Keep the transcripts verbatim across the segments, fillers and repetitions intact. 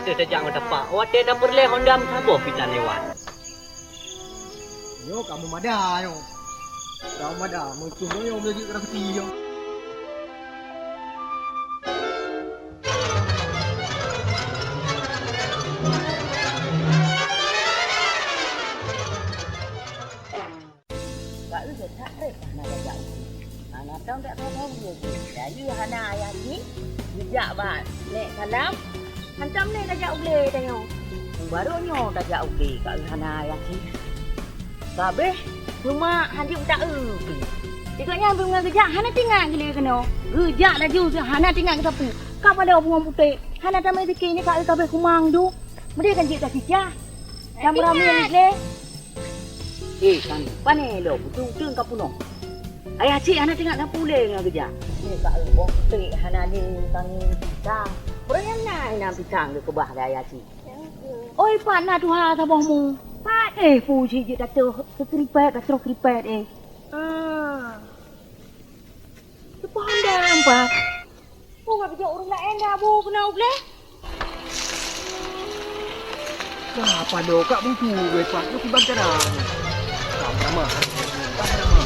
Teuh tajak ngon tapak, watèe tapeureulèe honda meusaboh pih tan lewat. Nyoe kamoe mada nyoe. Kamoe mada, meutuh nyoe meunyoe jeuet keu sepi nyoe. Bak lheueh that trép hana tajak u glé. Hana tom dak saboh u glé. Laju hana ayah cit geujak bak Nek Salam. Hantom lé tajak u glé tanyoe. Barô nyoe tajak u glé ka lheueh hana ayah cit. Ka abéh teuma hanjeuet taeu pih. Sigoe nyan beungoh geujak hana teuingat glé keunoe. Geujak laju hana teuingat keu sapeue. Ka padub bungong putéh. Hana tamé pike nyoe ka lheueh ka abéh kumang duek. Meudeh kan jeuet tasicah. Lam ramé glé. Eh, kami, pane lom, uteuen-uteuen ka punoh. Ayah cit hana teuingat sapeue lé ngon geujak. Ni ka boh putéh hana lé kami pisang. Beureunyang na inan pisang geukeubah lé ayah cit. Oi, pat na tuha saboh mu. Pat eh, pu cit jeuet tatroh keukripet, tatroh kripet eh. Ah. Teupoh anda empat. Peue ka geujok ureueng laén dah bu keunoe gleh? Ka padub ka buntu wéh pat meusiban cara. Ka beurama. Ka beurama.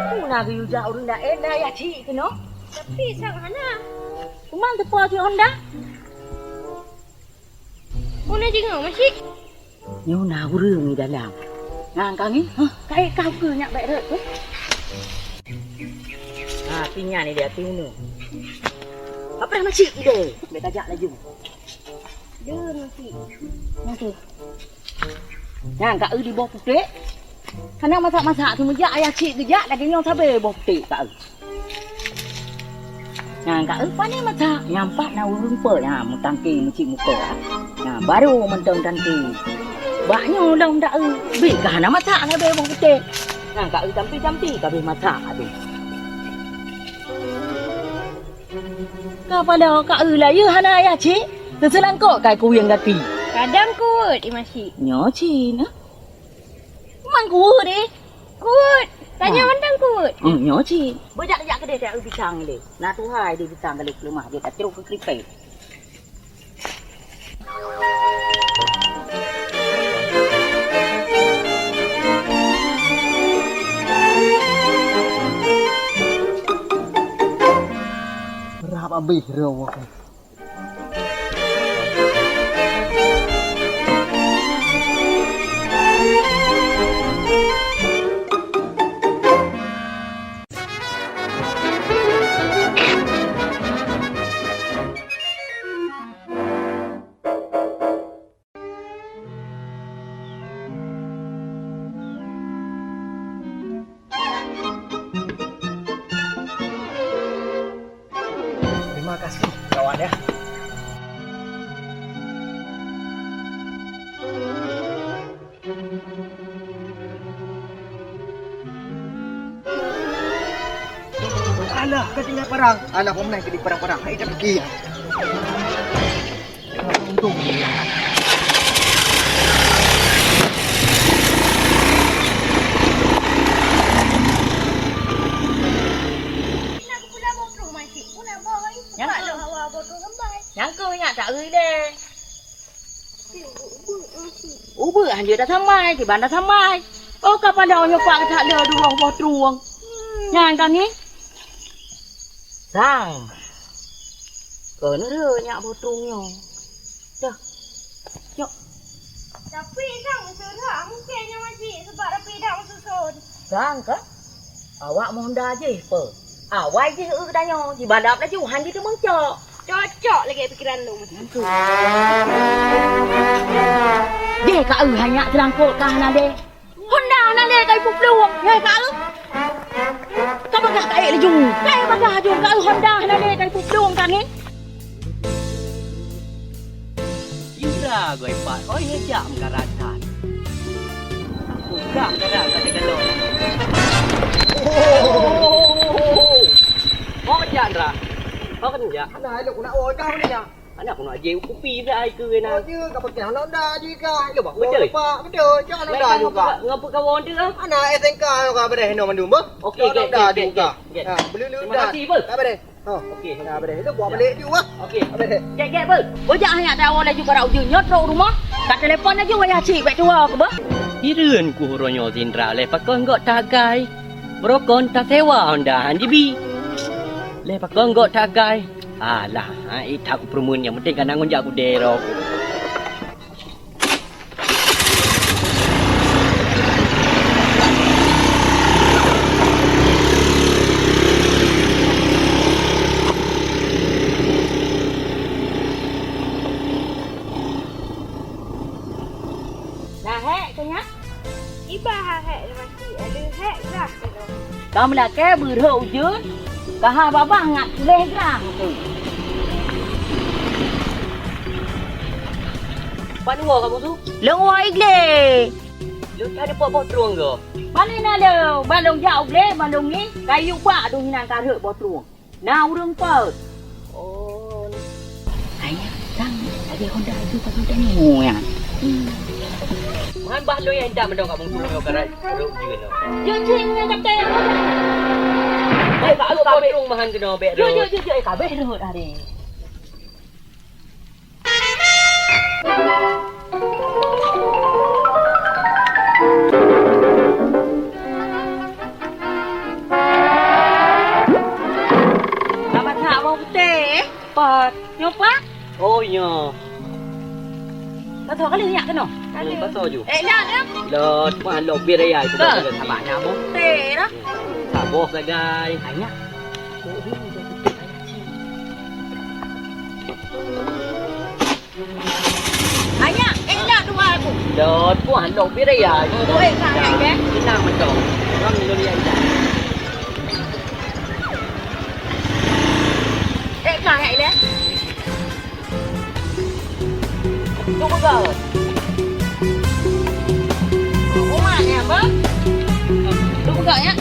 Peue na geuyue jak ureueng laén na yah cit keunoe? Tapi sang hana. Teuma teupeue jih honda? Peue na jingoe, Masyik? Nyoe na ureueng di dalam. Nyan ka ngieng, hah, ka ék kah ukeue nyak bèk rhot tu. Ha, pih nyan idéh, pih uneuen. Kapreh Masyik idéh, bèk tajak laju. Deuh, Masyik. Nyan tu. Nyan ka eu di boh putéh. Hana masak-masak, teuma jak ayah cit geujak lagèe nyoe sabe boh putéh ka eu. Nyan ka eu pane masak, nyan pat na ureueng peuet, nyan meutangke meucit muka. Nyan barô mantong tangke. Bak nyoe lom dak eu, bit ka hana masak sabe boh putéh. Nyan ka eu tampi-tampi ka beh masak tu. Ka padub ka eu layeue hana ayah cit, teuseulangkok kai kuyeng gaki. Kadang kuweuet, Imasyik. Nyoe cit, nah. Man kuweuet, eh. Kuweuet. Tanyoe mantong kuweuet. Hmm, nyoe cit. Beujak-jak keudeh teuh eu pisang lé. Na tuha idéh pisang ka lheueh peuleumah, jeuet tatroh keu kripet. Rab abéh roh. Terima kasih, kawan, ya. Alah, ka tinggai parang. Alah, peue meunan keu di parang-parang. Hai, dah pergi. Nyang keu, nyang keu nyak tak rui deh. Ubeut hanjeuet tasamai, kiban tasamai. Oh, ka padub nyoe pat geutak le dua boh trueng. Nyan ka ngieng. Sang. Keuneureuh nyak boh trueng nyoe. Dah. Nyok. Tapi sang, meuseurah mungken nyoe Masyik sebab rapi dak meususon. Sang ka? Awak meuhonda jih peue? Awai jih eu tanyoe, jibalap laju han jiteumeung cok. Cocok lagèe pikeran lôn. Deh ka eu hanyak teurangkot ka hana deh. Honda hana lé ka ipuplueng. Hei, ka eu. Ka bagah ka ék laju. Ka ék bagah laju. Ka Honda hana lé ka ipeuplong ka ni. Indra goi pat, oi ngejak meukaratan. Peugah meukaratan ka teugalon. Oh, jak Indra. Ho ka jak? Hana, lôn keuneuk woe kah ni nyan. Hana keuneuk aje kupi bak ai keu na. Oh, jeuet ka pakai Honda jih kah. Lôn bawa. Beutôi. Pak, beutôi. Jak Honda juga. Ngon peukawan tu ah. Hana S N K ka beudeh inoe mandum bah. Okey, okey, Honda okey, juga. Okey. Ha, beli-beli Honda. Terima kasih, Bos. Tak beudeh. Ha. Okey, okey. Dah beudeh. Lu buat balik juga. Okey. Dah beudeh. Gét, gét, Bos. Bojak hanya dah awal laju karau je nyot rot rumah. Ka telepon laju wayah cik bak tua ke, Bos. Hireuen ku uroe nyoe Zindra lé pakon gok tagai. Beurokon tasewa Honda han jibi. Lé pakon gok tagai. Alah, ha, ita ku peureumeun nyang penting ka na ngon jak kudero. Nah, hék, keu nyak. Iba ha hék leumasih, leuhék grah keudroe. Ka meulakée beurhok ujeuen, ka ha babah ngat tuléh grah tu. Pat woe kamoe tu? Lôn woe i glé. Lôn cari pot boh trueng go. Pane na lôn, ban lôn jak u glé, ban lôn ngieng, kayu bak dong hinan ka rhot boh trueng. Na ureueng peuet. Oh. Hai nyan, sang, lagèe Honda aju ka geutanyoe nyan. Hmm. Man bah lôn nyang intat meudong kat bungkôh nyoe ka rhot jeuet nyoe. Yo, cing, nyan kata. Baik, baik, baik. Bèk rhot, bèk rhot. Yo, yo, yo, yo, eh, ka bèk rhot, are. Ka masak bawang putéh, eh? Pat. Nyoe, Pak? Oh, nyoe. Ka tho kali nyak keunoe? Kali. Ka tho ju. Eh, nyak, nyak. Lot, wah, lot bir raya itu. Ka. Sabar, nyak, bawang putéh dah. Saboh sagai. Nyak. Nyak, eh, nyak dua aku. Lot, wah, lot bir raya. Oh, eh, ka, nyak, eh. Tenang betul. Orang Indonesia. Eh, ka, nyak, eh. Tu peugah. Umat nyan, bah. Tu peugah nyan.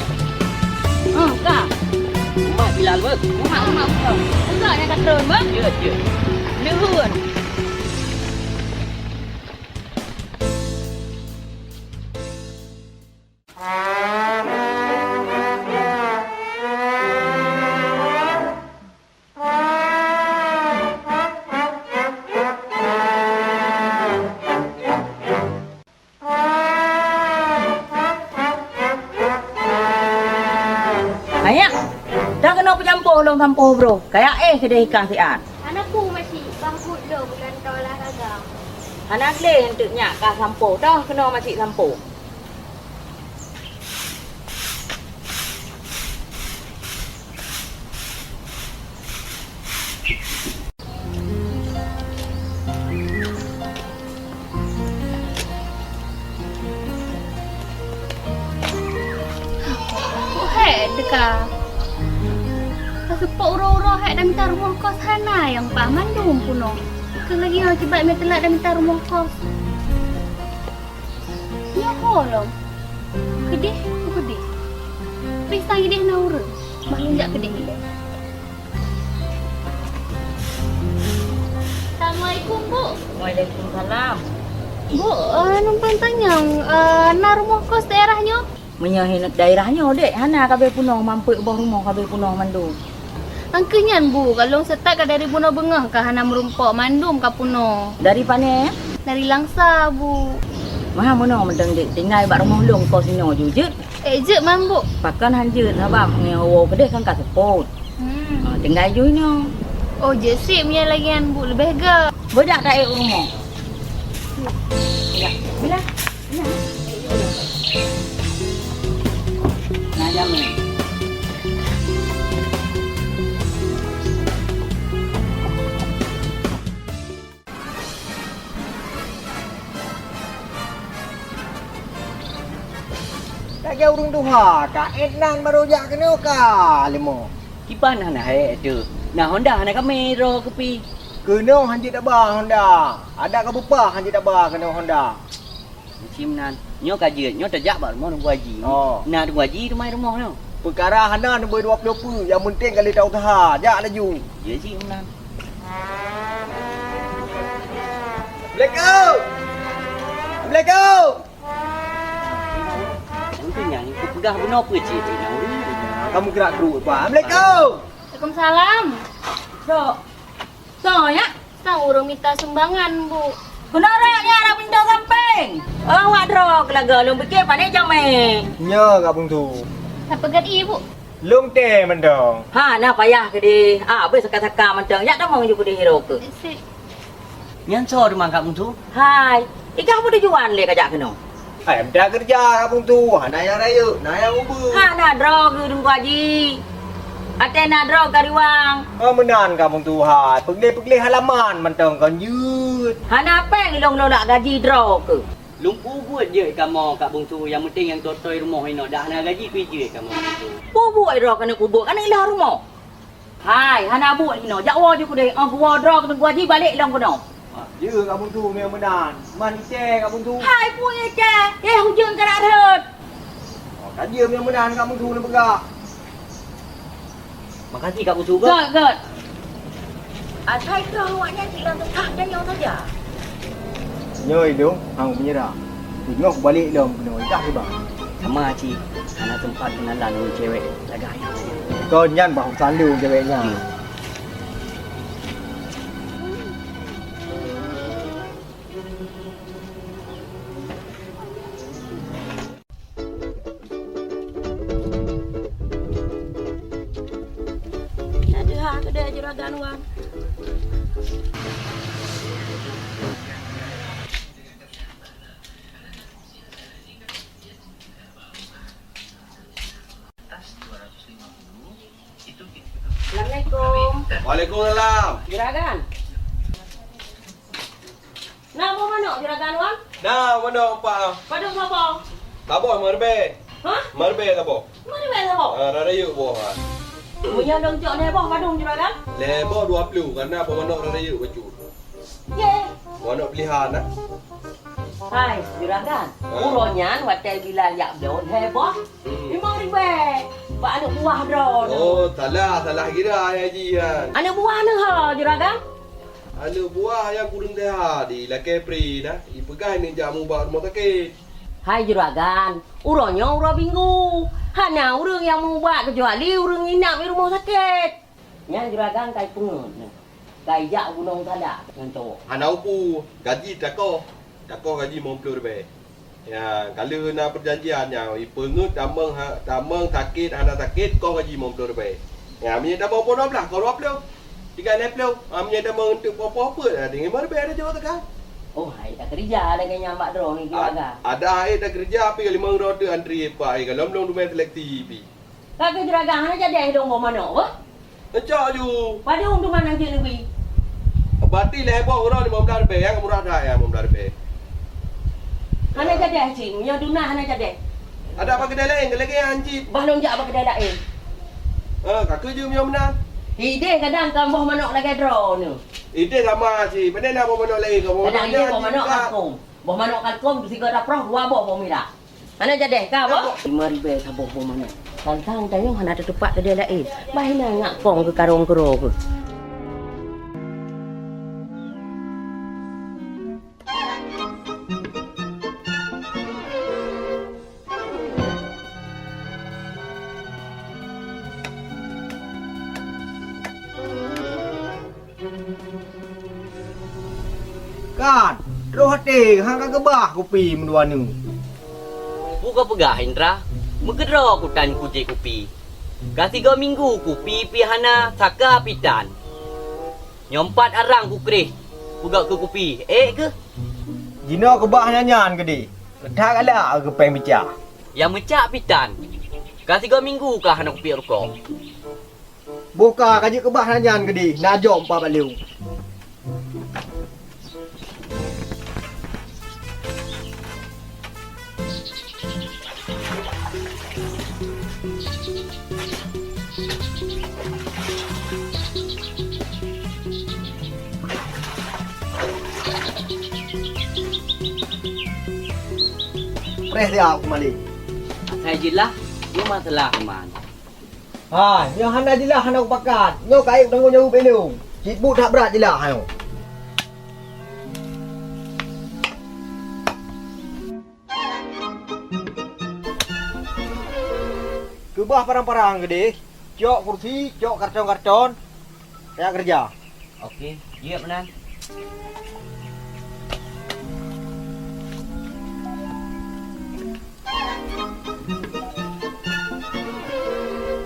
Ha, ka. Umat Bilal, bah. Umat, umat, umat. Peugah nyan ka treun, bah. Ya, ya. Leuheun. Ayak, dah keunoe peujampôh lôn sampôh broh. Kayak éh keudeh ikan siat. Hana peue masih, bah buet lôn meugantoe olahraga. Hana gleh eunteuk nyak ka sampôh, dah keunoe masih sampôh. Hék teuka. Ka seupôt uroe-uroe hék dan mita rumoh kos hana nyang paih mandum peunoh. Keu lagèe nyoe akibat mita teulat dan mita rumoh kos. Nyoe ho lom. Keudeh, keudeh. Pih sang ideh na ureueng. Bah lôn jak keudeh ilèe. Assalamualaikum, Bu. Waalaikumsalam. Bu, eh, numpang tanyong, eh, na rumoh kos daerah nyoe? Meunyoe daerah nyoe, dek, hana ka bèe peunoh, mampeuk boh rumoh ka bèe peunoh mandum. Angkeu nyan, Bu, ka lôn seutôt ka dari bunoe beungoh ka hana meurumpok, mandum ka peunoh. Dari pane? Dari Langsa, Bu. Meuha meunoe mantong, dek, tinggai bak rumoh lôn kos inoe ju jeuet. Eh, jeuet man, Bu. Pakon han jeuet, sabab nyoe woe keudeh kan ka seupôt. Hmm. Ha, tinggai ju inoe. Oh, jeuet sit meunyoe lagèe nyan, Bu, leubeh göt. Beujak ka ék u rumoh. Ya, bila? Bila? Nah, jamin. Lagèe ureueng tuha, ka ék nan barô jak keunoe ka leumo. Kiban hana hék teuh. Na honda hana kamé droe kupi. Keunoe hanjeuet taba honda. Adak ka beupah hanjeuet taba keunoe honda. Cit meunan. Nyoe ka jeuet, nyoe tajak bak rumoh Teungku Haji. Oh. Na Teungku Haji teumai rumoh nyoe. Peukara hana neubri dua ploh peue, nyang peunteng ka lheueh ta-useuha. Jak laju. Jeuet cit meunan. Assalamualaikum. Assalamualaikum. Mungkin nyang ikut peugah bunoe peue cit, eh, nyang ureueng. Kamu gerak terus, Pak. Assalamualaikum. Waalaikumsalam. Sok. Soe nyan? Sang ureueng mita sumbangan, Bu. Keunoe rot nyan, adak pintoe sampéng. Oh, wak droe keulaga lôn piké pané jamé. Nyoe, Kak Bungsu. Sapeue gét ié, Bu? Lôn tée mantong. Ha, na payah keudeh. Ah, beuh saka-saka mantong. Jak tamong ju keudeh hiroe keuh. Sip. Nyan soe teuma, Kak Bungsu? Hai, i kah peutujuan lé kajak keunoe? Hai, mita keureuja, Kak Bungsu, hana nyang rayeuk, na nyang ubeut. Hana droe keuh Teungku Haji. Até na droe ka riwang. Oh, meunan, Kak Bungsu, hai. Peugleh-peugleh halaman mantong kon jeuet. Hana péng lôn lolak gaji droe keuh. Lôn peubuet jeuet kamoe, Kak Bungsu, nyang peunteng nyang toe-toe rumoh inoe dak hana gaji pih jeuet kamoe, Kak Bungsu. Peubuet droe keuneuk peubuet, keuneuk ilah rumoh. Hai, hana buet inoe. Jak woe ju keudeh. Oh, geuwoe droe keuneuk geuwoe jibalek lom keunoe. Ah, jeuet Kak Bungsu, memang meunan. Man icé Kak Bungsu. Hai, peue icé? Eh, ujeuen ka rhot. Oh, ka jeuet memang meunan Kak Bungsu neupeugah. Makasih Kak Bungsu. Göt, göt. Asai keuh awaknyan cit lam teukah tanyoe saja. Nyoe idong hang meunyeurah. Teungoh kubalek lom keunoe, idah kiban. Sama cit, hana teumpat keunalan ngon cewek lagak nyan. Kon nyan bah urusan lôn cewek nyan. Hmm. Na deuh ha keudeh juragan wan. Assalamualaikum. Waalaikumsalam. Juragan. Na boh manok juragan wan? Na manok, Pak. Padum saboh? Saboh lima ribèe. Hah? Lima ribèe saboh. Lima ribèe saboh? Ah, raya boh, ah. Meunyoe lôn cok lhèe boh padum juragan? Lhèe boh dua ploh, karena boh manok raya bacut. Ye. Manok pilihan, ah. Hai, juragan. Ah. Uroe nyan watèe Bilal jak bloe lhèe boh. Hmm. Lima ribèe. Bak aneuk buah droeneuh. Oh, salah, salah kira, Haji, kan. Aneuk buah neuh ho, juragan? Aneuk buah nyang kureueng seuhat, ilakèe pri na, ipeugah neujak mubat rumoh sakét. Hai juragan, uroe nyoe uroe Minggu, hana ureueng nyang mubat keucuali ureueng inap di rumoh sakét. Nyan juragan ka ipeungeut neuh, ka ijak gunong sadak ngon cowok. Hana upu, gaji takoh, takoh gaji limong ploh ribèe. Ya, ka lheueh na peujanjian nyan, ipeungeut tamong ha-, tamong sakét hana sakét, koh gaji limong ploh ribèe. Ya, meunyoe tamong poh dua blah, koh dua ploh. Tinggai lhèe ploh. Ha, meunyoe tamong eunteuk poh-poh peuet, ha, tinggai lima ribèe ada jaweueb teuka. Oh, hai takeurija lagèe nyan bak droeneuh A-, juragan. Ada hai takeurija, tapi limong droe teuh antri, Pak, ai ka lom-lom dumè seleksi pih. Ka keuh juragan, hana jadèh dong boh manok, beuh? Neucok ju. Padum teuma nyang jeuet neubi? Berarti lhèe boh uroe limong blah ribèe, nyang murah that nyang limong blah ribèe. Hana jadèh cit, meunyoe duna hana jadèh. Adak bak keudè laén, keu lagèe nyan cit. Bah lôn jak bak keudè laén. Eh, ka keuh jeuet meunyoe meunan. Idéh kadang kon boh manok lagèe droeneuh. Idéh sama cit, pane na boh manok laén, kon boh manok nyan cit. Kadang idéh boh manok kalkôm. Boh manok kalkôm sigoe taproh dua boh boh mirah. Hana jadèh ka, boh? Lima ribèe saboh boh manok. Tantang tanyoe hana teutupat keudè laén. Bah inan ngak kong keu karông keudroe keuh. Kan, troh até han ka keubah kupi meudua nyoe. Peue kapeugah, Indra? Meukeudroe kutan kujép kupi. Ka sigoe minggu kupi pih hana, saka pih tan. Nyoe pat arang kukréh, peugöt keu kupi, ék keuh? Jinoe keubah nyan-nyan keudéh, keu that galak keu péng meucak. Nyang meucak pih tan. Ka sigoe minggu ka hana kupiep rukok. Boh ka, ka jeuet keubah nyan-nyan keudéh, na jom pat bak lôn. Preh siat keumaleng. Asai jeulaih, nyoe masalah iman. Hai, nyoe hana jeulaih hana kupakat. Nyoe kayém tanggong jaweueb ilôn. Cit buet that brat jeulaih nyoe. Keubah parang-parang keudeh, cok kursi, cok karton-karton, tajak keureuja. Oke, jeuet meunan.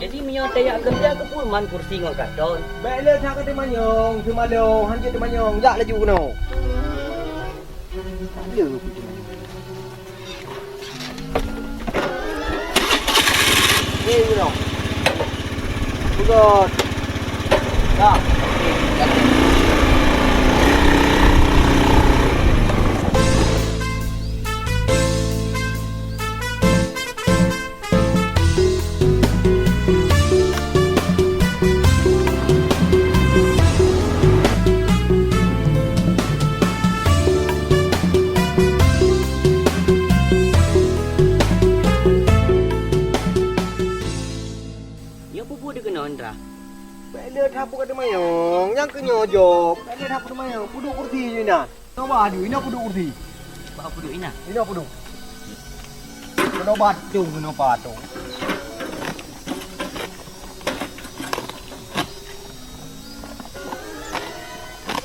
Jadi meunyoe tajak keureuja keupeue man kursi ngon karton? Bèk le that kateumanyong, Teumanyong, han jeuet teumanyong, jak laju keunoe. Ada ke tu? Ni, you know. Peugot. Dah. Nyoe peue buet keunoe, Indra? Bèk le that peugot teumanyong, nyang keu nyoe jok. Bèk le that peugot teumanyong, peuduek kursi nyoe na. Coba adu, inoe peuduek kursi. Bak peuduek inan. Inoe peuduek. Keunoe batu, keunoe patung.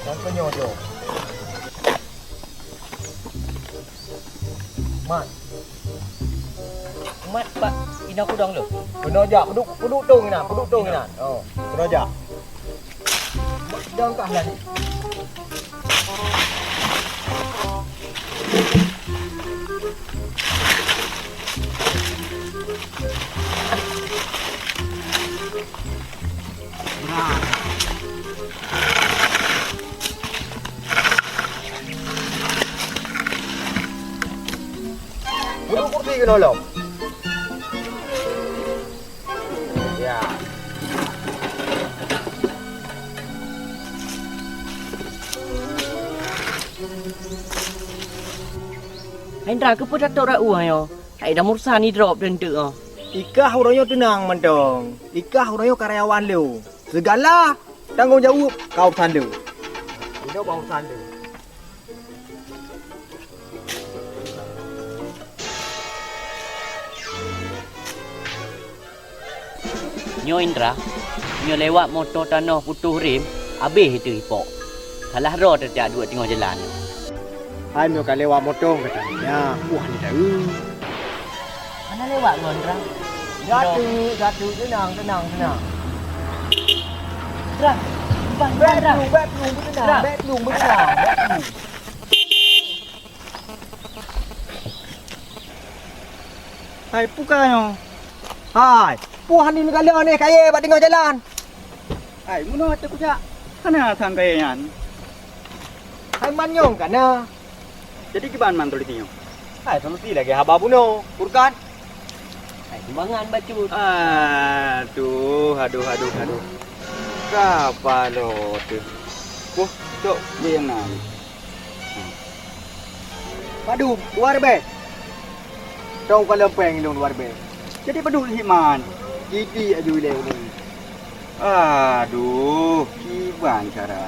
Dan keunyoe jok. Mat. Mat bak inoe kudong lôn. Keunoe jak, peuduek, peuduek tong inan, peuduek tong inan. Oh, keunoe jak. Dong kah lagi. Nah. Peuduek kursi keunoe lom. Ya. Indra, keupeue tatok rot ueh nyoe? Hai, dah mursa ni drop teunteuk, oh. Ikah uroe nyoe teunang mantong. Ikah uroe nyoe karyawan lôn. Segala tanggong jaweueb ka urusan lôn. Nyoe ka urusan lôn. Nyoe Indra, nyoe lewat moto tanoh putôh rem, habéh itu ipok. Salah droe teuh jak duek teungoh jalan. Hai nyoe ka lewat moto gata nyan, wah ni taeu. Hana lewat ngon Indra. Satu, satu, tenang, tenang, tenang. Indra, bukan, bukan, Indra. Bèk plueng, bèk plueng, beutenang, Indra. Bèk plueng, beutenang, bèk plueng. Hai, peue ka nyoe? Hai, peue hana neukalon éh kayèe bak teungoh jalan? Hai, meunoe teuh kujak. Kana sang kayèe nyan? Hai, man nyong kana. Jadi kiban man solusi nyoe? Hai, solusi lagèe haba bunoe, Furkan. Hai, sumbangan bacut. Aduh, aduh, aduh, aduh. Ka paloe teuh. Boh, cok bèe nyang na. Padum, dua ribèe. Tong ka leumpeng lôn dua ribèe. Jadi padum himan. Jadi aju ilèe ulôn. Aduh, kiban cara.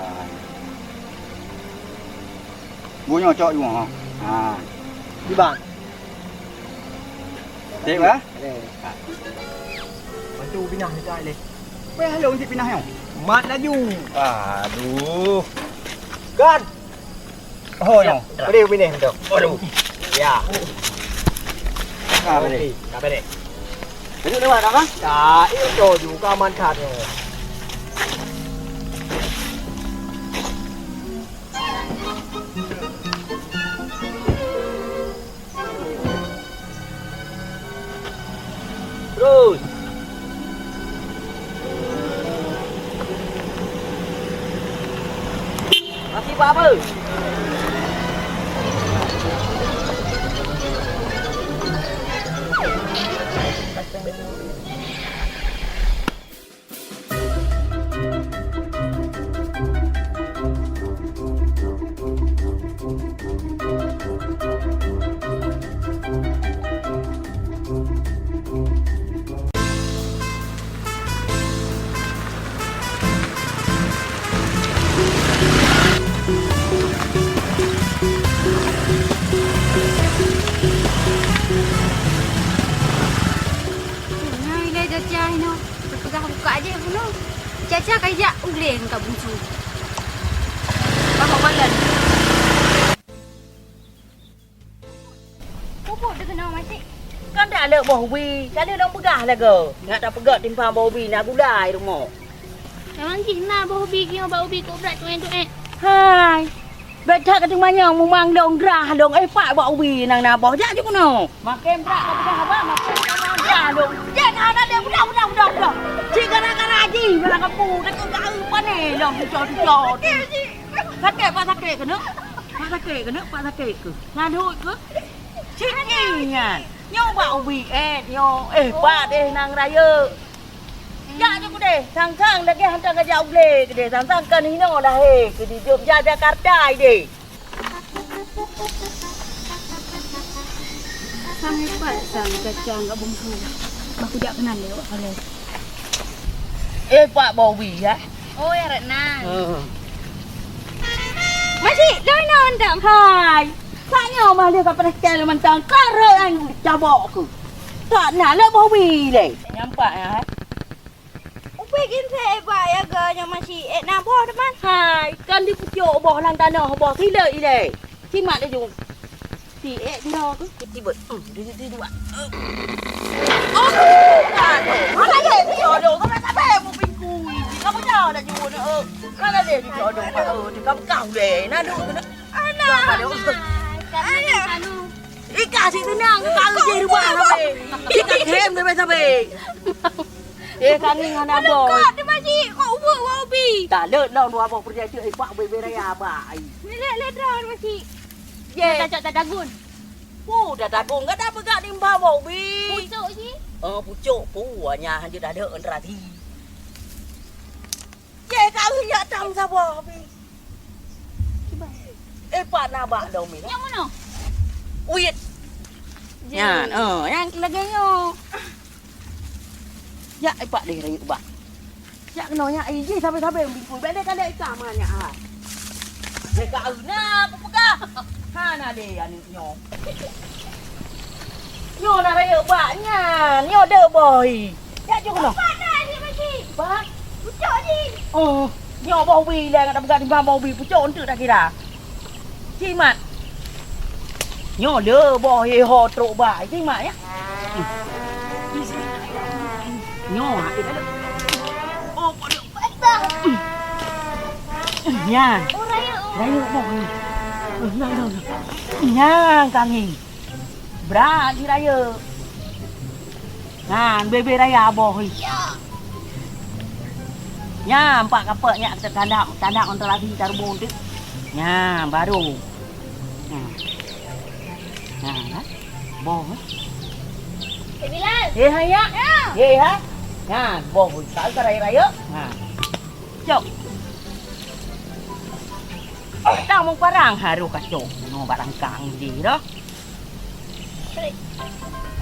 Bunoe cok jumoe. Ha. Kiban. Cek bah? Bantu pinah ni cak leh. Weh, lôn cit pinah nyoe. Mat laju. Aduh. Gan. Oh, nyoe. Boleh pinah tu. Aduh. Ya. Ka boleh. Ka boleh. Lanjut lewat dah, Bang? Tak, itu juga mantap nyoe. Terus. Masih apa? Buka aja bunoe. Caca ka jak u glé ngon Kak Bungsu. Bah, balan. Pupuk teukeunong, Makcik. Kan dak leuek boh ubi, ka lheueh lôn peugah lagèe. Ngat tapeugöt timphan boh ubi, na gulai rumoh. Memang jih na boh ubi, nyoe bak ubi kok brat tuet-tuet. Hai. Bèk that ka teuma nyoe mumang lôn grah lôn, eh, pat bak ubi nyang na boh. Jak ju keunoe. Makin brat ka peugah haba, makin mumang grah lôn. Jak na, na deh, udah, udah, udah, udah. Cit gara-gara jih, bak kapu, dak ka eu pané lôn, cucok-cucok. Sakét, pat sakét keuneuk? Pat sakét keuneuk? Pat sakét keuh? Nyan hôi keuh? Cit nyan. Nyoe bak ubi èt nyoe. Eh, pat deh nang rayeuk. Jak ju keudeh. Sang-sang lagèe hantom ka jak u glé keudeh. Sang-sang kan hinoe lahé keu jijok jak Jakarta ideh. Sang hebat sang Caca ngon Bungsu. Bah kujak keunan lé awak paleng. Eh, pat boh ubi, ya? Oh, ya, Retna. Heeh. Masih lôn nonton, hai. Sak nyoe mah lé ka preh kel mantong, ka rhot an cabok keuh. Tak na lé boh ubi lé. Nyampak, ya, hai? Ubé ginsek bak yaga nyoe masih, eh, na boh teuma. Hai, kan dipucok boh lam tanoh, boh silek ilèe. Simat laju. Si, eh, dina tu. Tiba. Hmm, di, di, di, dua. Oh, aduh. Mana dia? Dia ada. Kau tak sampai, mau pingkui. Kamu jangan nak jumpa nak, eh. Mana dia? Dia ada. Oh, dia kamu kau deh. Nak duduk kena. Alah. Alah. Ika si tenang, kau je rumah sampai. Ika hem sampai sampai. Eh, kami ngon abang. Dekat tu, Makcik. Kok ubuk, ubuk ubi? Tak, leuet lom dua boh peureulee tu, eh, pak bebe raya, abang. Ni lé, lé droe, Makcik. Ye. Dah cocok dah dagun. Pu, dah dagun, enggak dah peugah di embah boh ubi. Pucuk ji. Oh, pucuk, pu, hanya hanjeuet dah leuet enterasi. Ye, kau yak tam saboh ubi. Cuba. Eh, pak nabak dong, Min. Yang mana? Uit. Nyan, oh, yang lagèe nyoe. Jak ipak deh rayeuk bak. Jak keunoe nyak, ih, jih sabe-sabe bingkui. Bèk lé ka lé itam nyak, ha. Lé ka eu na, aku peugah. Hana lé aneuk nyoe. Nyoe na rayeuk bak nyan. Nyoe deuek boh, ih. Jak ju keunoe. Bak? Pucuk jih. Oh, nyoe boh ubi lé, ngat tapeugah timbang boh ubi. Pucuk eunteuk takira. Simat. Nyoe le boh iho trok bak. Simat ya. Nyoe hati dah. Oh, bodoh. Nyan. Rayeuk boh ni. Nyan, nyan, nyan. Nyan kami. Brat jih rayeuk. Nyan, bebe raya boh ih. Nyan, empat kapek nyak tandap, tandap ngon teulasi taruboh tu. Nyan, baru. Nyan. Nyan, ha? Boh, ha? Eh, Bilal. Eh, hai, ya? Ya. Eh, ha? Nyan, boh ih. Ka rayeuk-rayeuk. Nyan. Cok. Dah meuparang harôh kacok. Nyoe barang kang jih dah.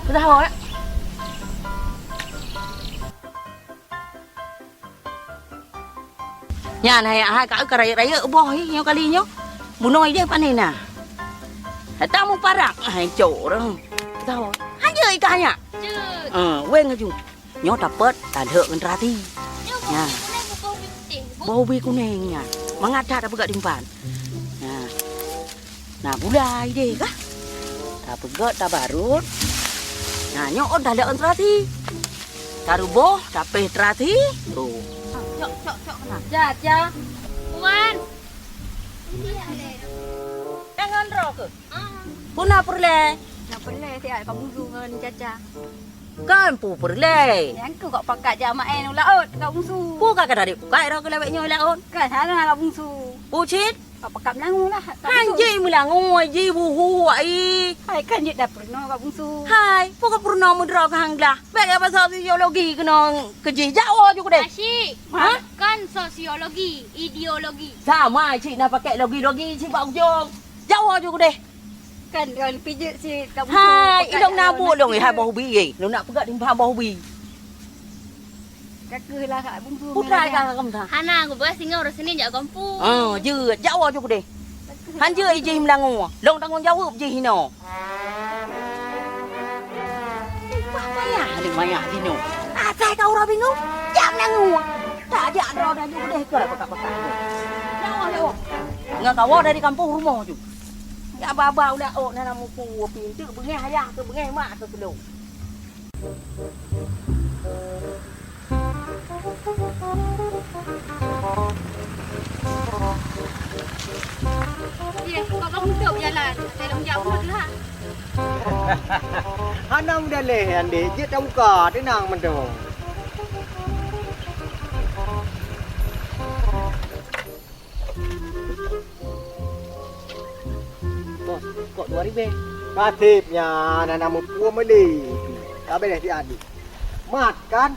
Sudah, eh? Nyan, hai, hai, ka, ka rayeuk-rayeuk boh, hi, nyoe kali nyoe. Bunoe ideh pane na. Hai, tamu parak, hai, cok orang. Tahu. Hanjeuet ikan nyak. Jeuet. Eh, weng aju. Nyoe tapet, talheuek ngon terati. Nyoe boh ubi kuneng, boh ubi putéh. Boh ubi kuneng nyan. Mangat that tapeugöt diumpan. Nah. Nah, gulai deh kah? Tapeugöt, tabarot. Nah, nyoe ôn talheuek ngon terati. Taruboh, tapéh terati. Tuh. Cok, cok, cok keunan. Ja, ja. Wan. Jangan roh ke? Ah. Puna peureulèe. Nak peureulèe siat Kak Bungsu ngon Caca. Kan pu peureulèe. Nyang keu kok pakat jak maén u laôt, Kak Bungsu. Pu ka kadari pukai roh keu lawét nyoe u laôt. Kan hana, Kak Bungsu. Pu cit? Kok pakat meulangu lah, Kak Bungsu. Han jih meulangu, jih buhu ai. Hai, kan jeuet dah peurunoe, Kak Bungsu. Hai, pu ka peurunoe meudroe keu han glah. Bèk gak pasal ideologi keunoe keu jih. Jak woe ju keudeh. Asyik. Ha? Kan sosiologi, ideologi. Sama cit na pakai logi-logi cit bak ujong. Jak woe ju keudeh. Kan, kan pijeuet cit, Kak Bungsu. Hai, idong na buet dong, hai boh ubi, eh. Lôn nak peugöt timbang boh ubi. Ka keuh lah, Kak Bungsu. Putra ka, ka, ka, ka. Hana, geupeugah singoh uroe Senin jak gampông. Ah, jeuet. Jak woe ju keudeh. Han jeuet ijih meulangoe. Lôn tanggong jaweueb jih inoe. Wah, payah, aneuk maya sinoe. Asa Hai ka uroe bingung, jak meunangue. Tak jak droe dan ju beudeh keu kotak-kotak. Nyawa, nyawa. Ngon kawoe dari kampung rumoh ju. Ya baba udah oh na muku pintu beungeh ayah ke beungeh mak ke kelo. Yeh, kok kamu tutup jalan? Saya dah menjawab dulu ha. Hana meudaléh, Andi. Jeuet tamuka, teunang mantong. Bos, kok dua ribèe? Nasib nyan, hana muphom lé. Ka beureh siat. Mat, kan?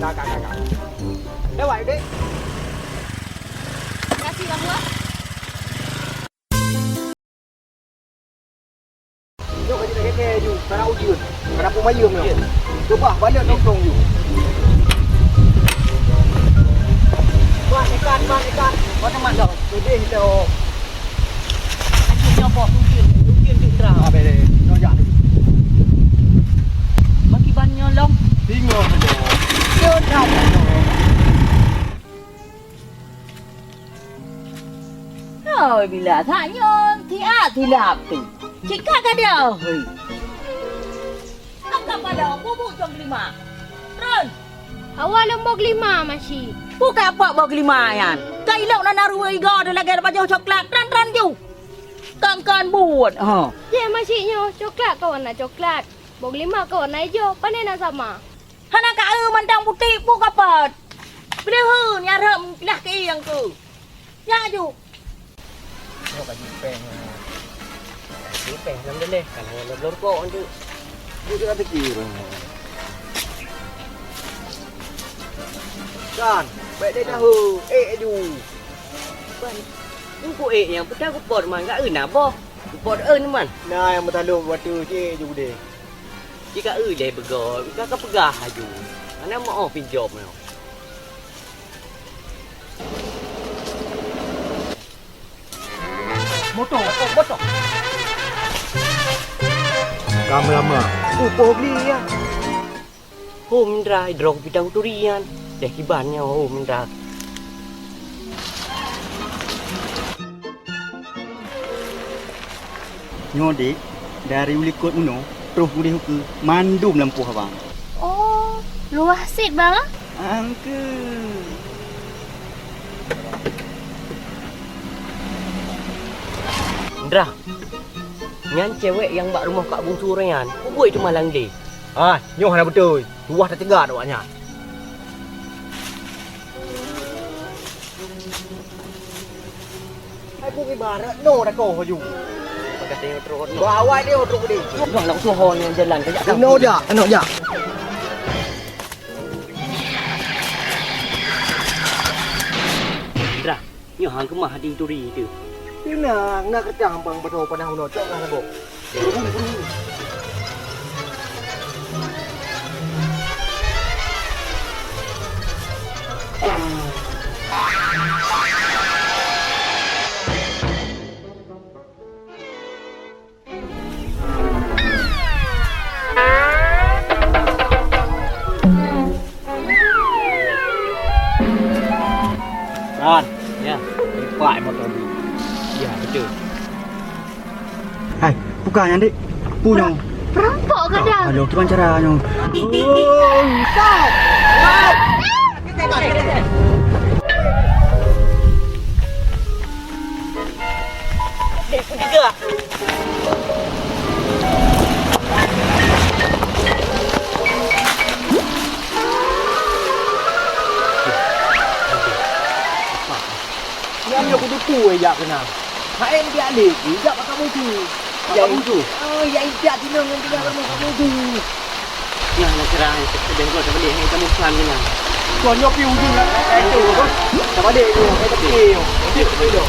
Ka, ka, ka, ka. Lewat, Dek. Makasih, Bang Wak. Jok ka jeuet kèe ju, kana ujeuen, kana peumayeueng nyoe. Coba balek nongkrong ju. Ban ikan, ban ikan. Mana mak dah? Pedih dah. Aduh, nyoe boh, ujeuen, ujeuen tu terang. Ah, bere. Nyoe jak. Bagi ban nyoe lom. Bingung tu. Nyoe dah, nyoe. Oi, bila that nyoe tiap silap tu. Cika ka dia, hei. Angka pada bubuk cong lima. Ron. Awak lom bok lima masih. Buka apa bok lima yan? Ka ilok na naru iga ada lagi ada pajoh coklat. Ron, ron ju. Kan, kan buat. Ha. Cek masih nyoe coklat kawan nak coklat. Bok lima kawan nak ijo. Pandai nak sama. Hana ka eu mantong putéh pu kapot. Peuleuheun nyareuem pilah keuieng keu. Nyak ju. Nyoe ka jipéng. Jipéng alhamdulillah, kan hana bloe rukok tu. Ju ka pikir. Kan, baik deh tahu. Eh, ju. Ban. Engkau eh yang putah kupot man ka eu na boh. Kupot eu man. Na yang meutalong waktu cik ju deh. Jika eu deh beugol, ka ka peugah laju. Hana meu'oh pinjom nyoe. Moto, moto, moto. Lama-lama, upoh beli ya. Ho Mindra, droe pitang turi nyan. Deh kiban nyoe, ho Mindra. Nyoe dek, dari u likot meunoe troh udeh ukeue mandum lampôh abang. Oh, luwah cit bang ah? Angkeue. Indra, nyan cewek nyang bak rumoh Kak Bungsu nyan, peue buet teuma lam glé? Ah, nyoe hana beutôi. Luwah tateuga awaknyan. Hai buk ibarat no dah kau haju. Pakai tengok terus no. Bawa dia terus dia. Bang nak usaha ni jalan kejap. No dah, no dah. Dah. Nyoe hang keumah di turi tu. Tenang, nak kerja hampang betul panah uno cok lah bok. Ran, ya, lipat motor dulu. Ya, betul. Hai, bukan nyan dek. Punyo. Perampok ke dah? Aduh, kiban cara nyo. Dek, peugah. Nyan nyoe kudu tue jak keunan. Hai, biar lé, jak bak kamu tu. Bak kamu tu? Oh, ya, ijak tu nang, nanti bak kamu, kamu tu. Nah, nak serah, sedang kau tak boleh, hai, kamu pesan keunan. Kau nyoe pi ujung nak, hai, tu. Tak boleh tu, hai, tapi, hai, tu, tu.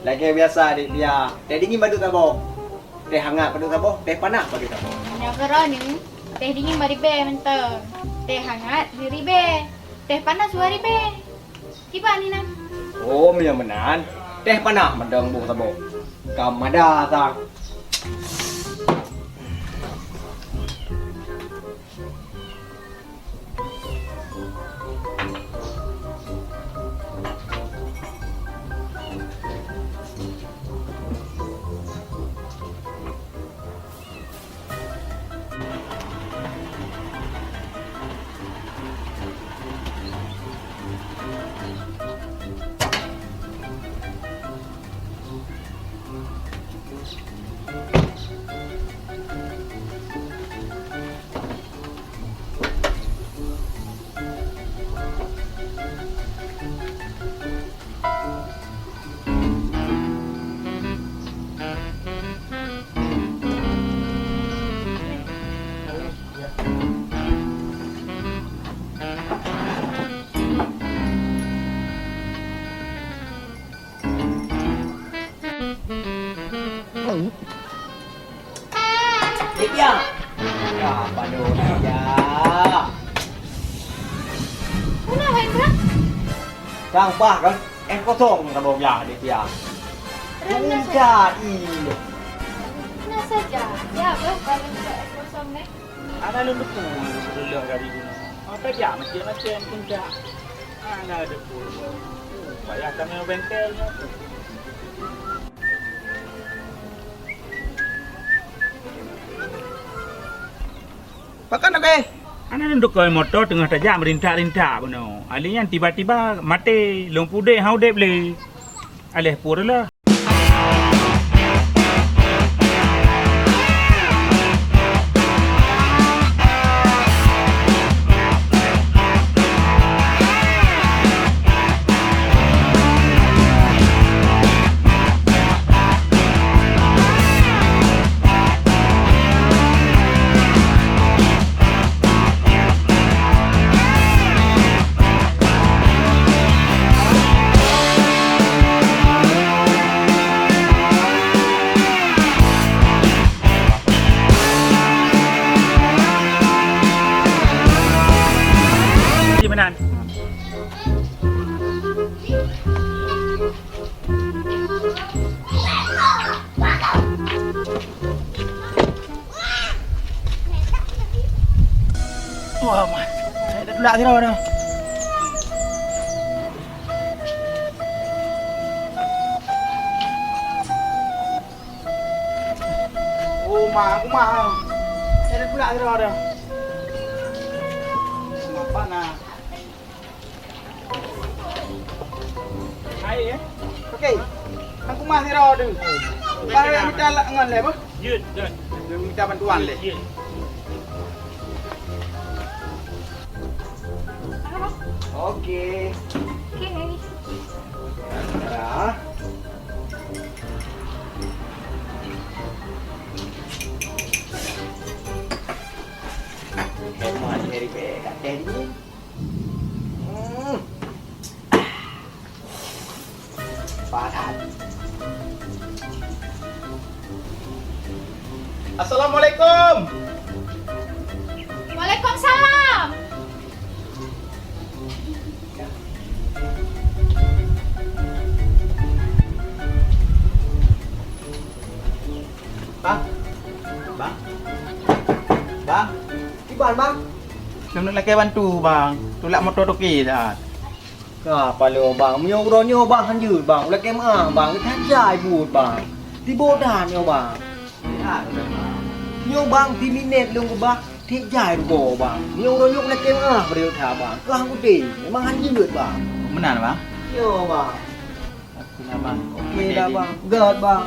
Lagèe biasa, Aditya. Teh dingin padum saboh. Teh hangat padum saboh, teh panas padum saboh. Nyoe keudroe nyoe, teh dingin bak ribèe mantong. Teh hangat ribèe. Teh panas dua ribèe. Kiban inan. Oh, meunyoe meunan, teh panas mantong boh saboh. Ka mada sang. Aditya. Ya, padu Aditya. Meunan, Hendra? Sang pah kan? Eh, kosong ka bawah Aditya. Rem na saja. Puncak, ih. Na saja. Ya, beh, balik ke es kosong, neh. Ana lôn teupeu lôn dari guna. Apa jak macam-macam puncak. Ana teupeu. Payah kami bengkel. Pakon, oke? Ana lôn tukoi moto teungoh tajak meurintak-rintak bunoe. Ali nyan tiba-tiba maté, lôn pudek han udeb lé. Aléh pue reuloh. Di meunan. Wah, mak. Saya dah tulak kira dah. Oh, mak, aku mak. Saya dah tulak kira dah. Mak, nak. Hai, eh? Okey. Aku mah sira tu. Bang nak minta lak ngon lé, bah? Jeuet, jeuet. Dia minta bantuan lé. Jeuet. Okey. Okey. Ya. Hemat dari bek kat teh ni. Hmm. Padat. Assalamualaikum. Waalaikumsalam. Bang. Bang. Bang. Kiban, Bang? Lôn lakèe bantu, Bang. Tulak moto toke that. Ka paloe, Bang. Meunyoe uroe nyoe, Bang, hanjeuet, Bang. Ulakèe meu'ah, Bang. That jai buet, Bang. Tiboh that nyoe, Bang. Nyoe, Bang, siminèt lôn keubah, that jai rugoe, Bang. Meunyoe uroe nyoe ulakèe meu'ah, bri that, Bang. Keuh han udeb, memang hanjeuet, Bang. Meunan, Bang? Nyoe, Bang. Oke lah, Bang. Oke lah, Bang. Gèt, Bang.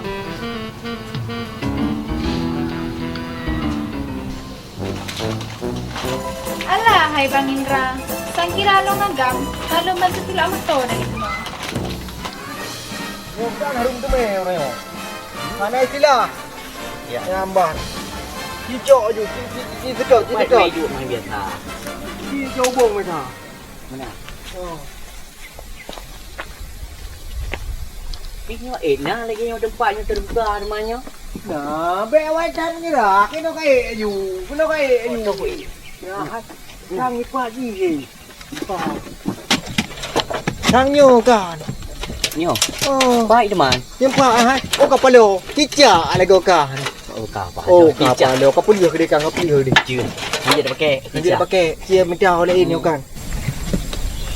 Alah, hai Bang Indra. Sangkira lôn agam, ka lôn bantu tulak moto dari teuma. Nyoe kan hareuem teumé ureueng nyoe. Hana istilah. Ya. Nyambar. Cicok ju, ci, ci, ci, sedot, ci, sedot. Baik, baik, duduk main biasa. Ci, cobong biasa. Mana? Oh. Ih, nyoe ék na lagèe nyoe teumpat nyoe teubuka teuma nyoe. Nah, bèk awai that meunyeurah. Keunoe ka ék aju. Keunoe ka ék aju. Oh, tunggu, ék. Ya, hai. Sang ipa jih, eh. Ipa. Sang nyoe kan. Nyoe. Oh. Baik, teman. Nyang pa, hai. Oh, kapalo. Cicak lagoe kan. Oh, ka apa? Oh, ka apa? Lo, ka peuleueh deh, Kang, ka peuleueh deh. Cie. Hanya dah pakai. Hanya dah pakai. Cie, mita oleh ini, kan.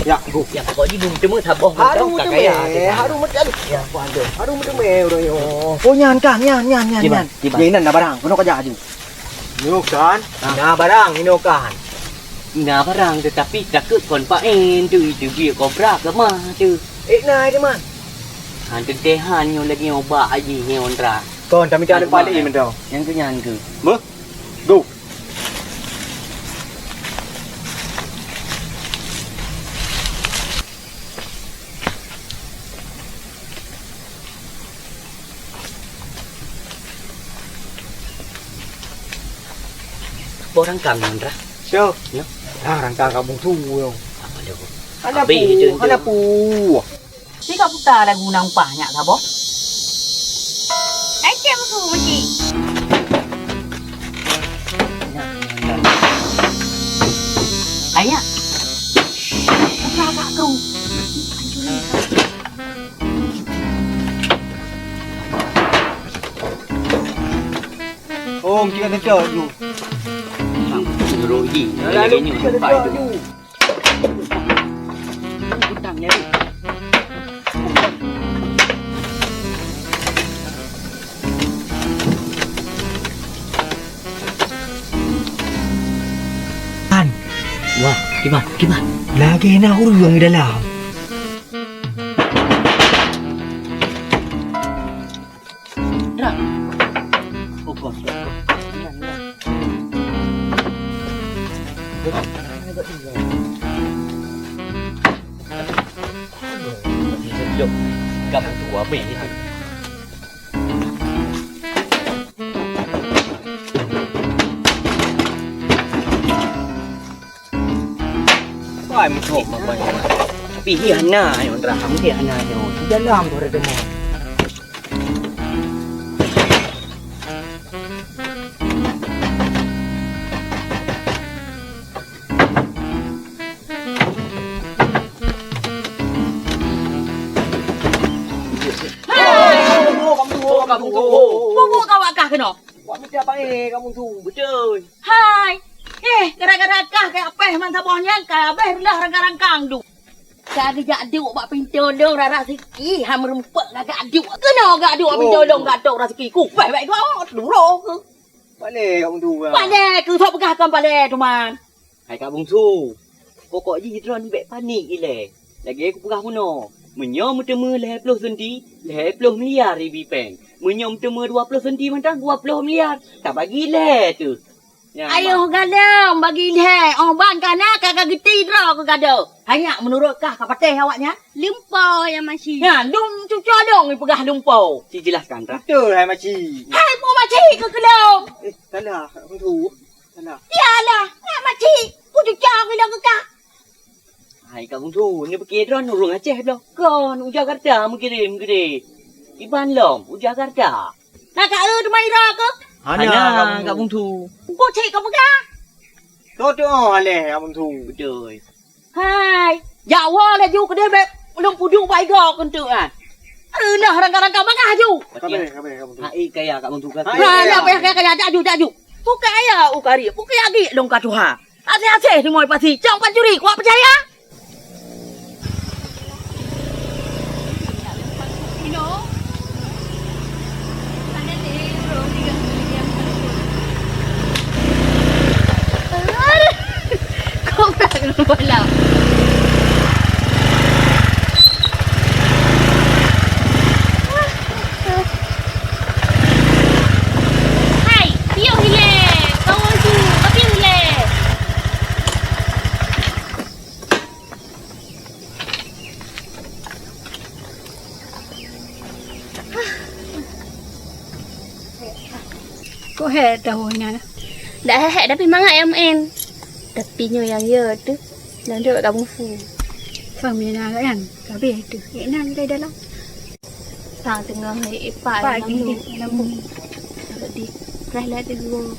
Ya, go. Ya, pokok ni belum temu saboh. Haru muteme, haru muteme. Ya, apa tu? Haru muteme, orang yo. Oh, nyan, Kang, nyan, nyan, nyan, nyan. Di mana? Nyan, na barang. Kena kerja aja. Inoe kan? Na barang, inoe kan? Na barang, tetapi takut kon paen tu, itu biar kobra ke mah tu. Eh, na, itu mah. Han teuntèe han nyoe lagèe nyoe bak aji nyoe Indra. Kon, tapi tak ada pali mentau. Nyang tu nyan ke? Beuh? Go. Boh rangkang nyoe, Indra. Siap. Ya. Ah, rangkang kampung tu. Apa dia? Hana pu, hana pu. Tiga puta lagu nang pah nyak saboh. Ai cek musuh mesti. Ayah. Buka agak tu. Hancuri. Oh, mesti kena cocok tu. Suruh ji. Lalu mesti kena cocok tu. Utang jadi. Kan? Wah, kiban, kiban. Lagi na ureueng di dalam. Indra. Fokus. Kamu tu habis itu. Wah, musuh mak banyak. Tapi hiana yang raham hiana yang dalam tu ada demo. Bubuk kawak kah keunoe? Wak mita paé kamu tu. Beutôi. Hai. Eh, gara-gara kah kaya péh man saboh nyan, ka abéh reulah rangkang-rangkang tu. Ka geujak duek bak pintoe lôn rara siki, ha meurumpok gak duek. Keunoe gak duek bak pintoe lôn gak tok rara siki. Kupéh bak gawat, duro keuh. Palé kamu tu. Palé keuh, sok peugah kon palé, teuma. Hai Kak Bungsu, pokok jih droeneuh bèk panik ilèe. Lagèe kupeugah bunoe, meunyoe meuteumé lhèe ploh senti, lhèe ploh miliar ibi péng. Meunyoe meuteumé dua ploh senti mantong, dua ploh miliar. Tabagi lhèe teuh. Nyan, ayoh galom bagi lhèe, 'oh ban ka na ka, ka geuti droe keu gadoh. Hai nyak, meunurot kah ka patéh awak nyan? Lumpo ya Maci. Nyan, lom cucoe dong ipeugah lumpo. Ci jelaskan, Ra. Beutôi, hai Maci. Hai, peue Maci keu keulom? Eh, salah, Kak Bungsu. Salah. Yalah, nyak Maci, kucucoe keu lôn keu kah. Hai Kak Bungsu, neupike droeneuh ureueng Aceh bloe. Kon, u Jakarta meukirém keudéh. Iban lom, u Jakarta. Na ka eu teuma ira keuh? Hana, hana, Kak Bungsu. Kok cit ka peugah? Soe teuh alèh, Kak Bungsu? Beutôi. Hai, jak woe laju keudéh bèk lôn peuduek bak igoe keuneuk nyan. Alah, rangka-rangka bagah laju. Kabe, kabe, Kak Bungsu. Hai, kaya Kak Bungsu ka. Hai, kaya. Alah, payah kaya, jak laju, jak laju. Bukon kaya u kari, bukon lagi lôn ka tuha. Aséh-aséh teuma pasi, cong pancuri, kuat peucaya. Kobra kena bola. Hai, piôh ilèe, kawan su, ka piôh ilèe. Kok hék tahu nyan? Dak hék-hék tapi mangat nyang meu'en. Tapi nyoe nyang yo teuh, nyan deuek Kak Bungsu. Sang mina kan, ka abéh teuh. Ék nan di dalam. Tang teungoh hai ipak Pak lam gini, di. Lam bu. Di. Rah lah teuguru.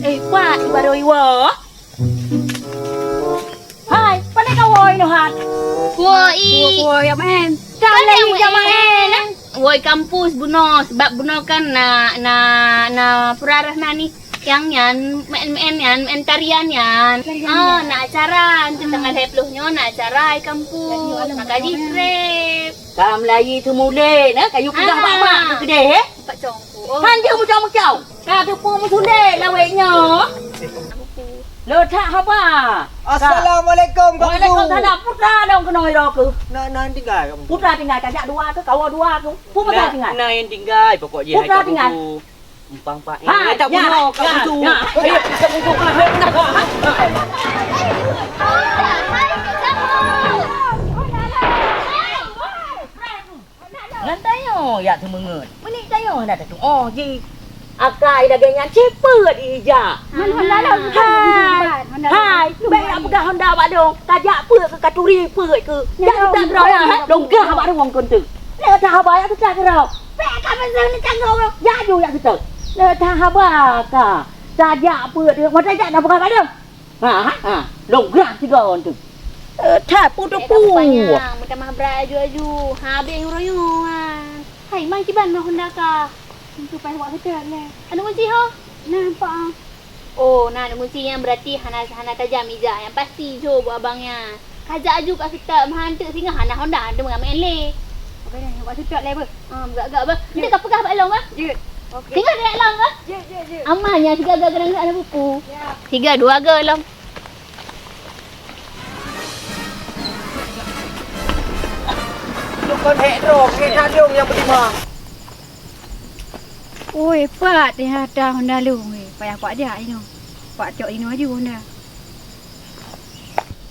Eh, Pak, baru iwoe. Hai, pane ka woe inoe han? Woe i. Woe, woe, ya, men. Kan lagi yang jamaah, men, eh? Woe kampus bunoe, sebab bunoe kan na, na, na pura rah na ni. Yang nyan, main-main nyan, main tarian nyan. Tarian nyan. Ah, na acara, nanti tanggal dua puluh nyoe na acara di kampus. Maka di grab. Ka meulayi teumulé, nah, kayu peugah mak-mak keu keudeh, eh? Pak Cong. Oh. Han jeuet mucau-mucau. Ka teupeu meusulé lawét nyoe. Le that haba. Assalamualaikum, Kak Guru. Waalaikumsalam. Putra dong keunoe ira keuh. Na, na tinggai, Kak Guru. Putra tinggai, kajak dua keuh, kawoe dua keuh. Putra tinggai. Na, na nyang tinggai, pokok jih hai Kak Guru. Putra tinggai. Empang Pak. Ha, eh, tak ya, bunuh, Kak ya, Guru. Ya. Ayo, kita bunuh. Ngon tanyoe jak seumeungeut. Meunyoe tanyoe hana tatu'oh jih. Akai lagèe nyan cit peuet ija. Man Honda lôn. Hai. Hai, bèk jak peugah Honda bak lôn. Kajak peuet keuh, katuri peuet keuh. Jak teutab droe, hai. Lôn gah bak ruweueng keuh. Lé that haba jak teutab droe. Bèk ka meuseue neutanggong lôn. Jak ju jak teutab. Lé that haba ka. Kajak peuet keuh. Mata jak na peugah bak lôn. Ha, ha, ha. Lôn grah tiga orang tu. Eh, that pun tu pun. Meutamah brat aju-aju. Ha, habéh ngon royongan. Hai, man kiban meunan Honda ka? Itu paih wak seutôt lé. Anu kunci ho? Nah, nampak ah. Oh, nah, anu kunci nyan berarti hana, hana tajam ija. Yang pasti jho buat abang nyan. Kajak aju ka seutôt, meuhan teuk singoh hana Honda, hana teuma main lé. Oke, dah, wak seutôt lé beuh. Ah, meugak-gak beuh. Nanti ka peugah bak lôn beuh. Jeuet. Oke. Singoh dak lôn beuh. Jeuet, jeuet, jeuet. Aman nyan, siga-ga geurang-geurang aneuk pupu. Ya. Tiga, dua ga lom. Lôn kon hék droe, hék kandông nyang beutimang. Oi, pat teuh ata Honda lôn, weh. Payah kuat jak inoe. Kuat cok inoe aju Honda.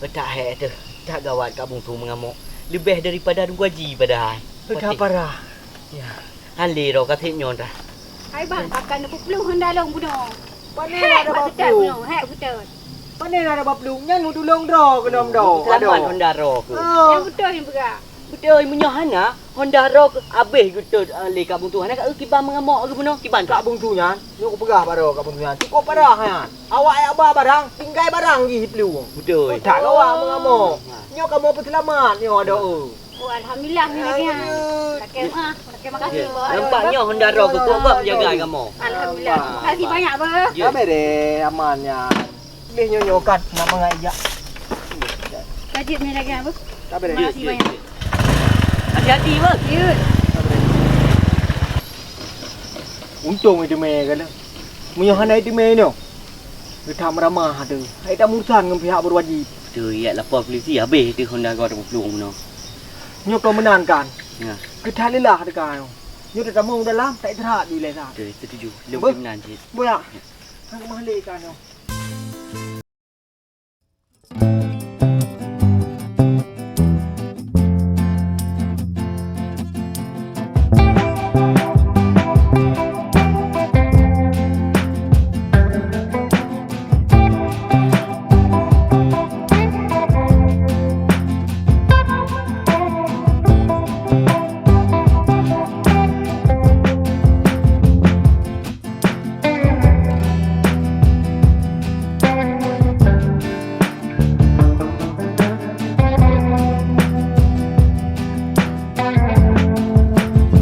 Peutak hék teuh, that gawat Kak Bungsu meungamok. Leubeh daripada Teungku Haji padahai. Peutak parah. Ya. Han lé droe ka sép nyoe dah. Hai bang, pakai neuplueng Honda lôn bunoe. Pane na ada baplueng? Bunoe, hék beutôi. Pane na ada baplueng? Nyan meutulông droe keunoe meudoe. Seulamat Honda droe keuh. Oh. Nyang beutôi nyang peugah. Beutôi, meunyoe hana, Honda droe keuh habéh geutot, eh, lé Kak Bungsu. Hana ka, eh, kiban meungamok lagèe bunoe, kiban. Kak Bungsu nyan, nyoe kupeugah bak droe Kak Bungsu nyan. Cukôp parah nyan. Awak jak ba barang, tinggai barang jih plueng. Beutôi. That awak meungamok. Ha. Nyoe kamoe peuseulamat nyoe adoe. Oh, alhamdulillah ni lagèe nyan. Alhamdulillah. Lakèe meuah, lakèe makasih. Ya. Nampak nyoe Honda droe keuh kuat-kuat menjaga kamoe. Alhamdulillah. Makasih banyak, beuh. Ya. Ka bèrèh aman nyan. Leh nyoe nyoe kan nak mangat ijak. Ka jeuet ni lagèe nyan, beuh. Ka bèrèh. Makasih banyak. Hati-hati, beuh. Ya. Untông iteumé kan. Meunyoe hana iteumé nyoe. Geutam ramah teuh. Hai tamurusan ngon pihak berwajib. Teuh, jak lapor polisi, habéh teuh Honda gob taplueng bunoe. Nyoe keuh meunan kan? Ya. Keu that leulah teuka nyoe. Nyoe tatamong dalam, taistirahat di lé that. Teuh, setuju. Lôn meunan cit. Boya. Ya. Hang keumah lé ka nyoe.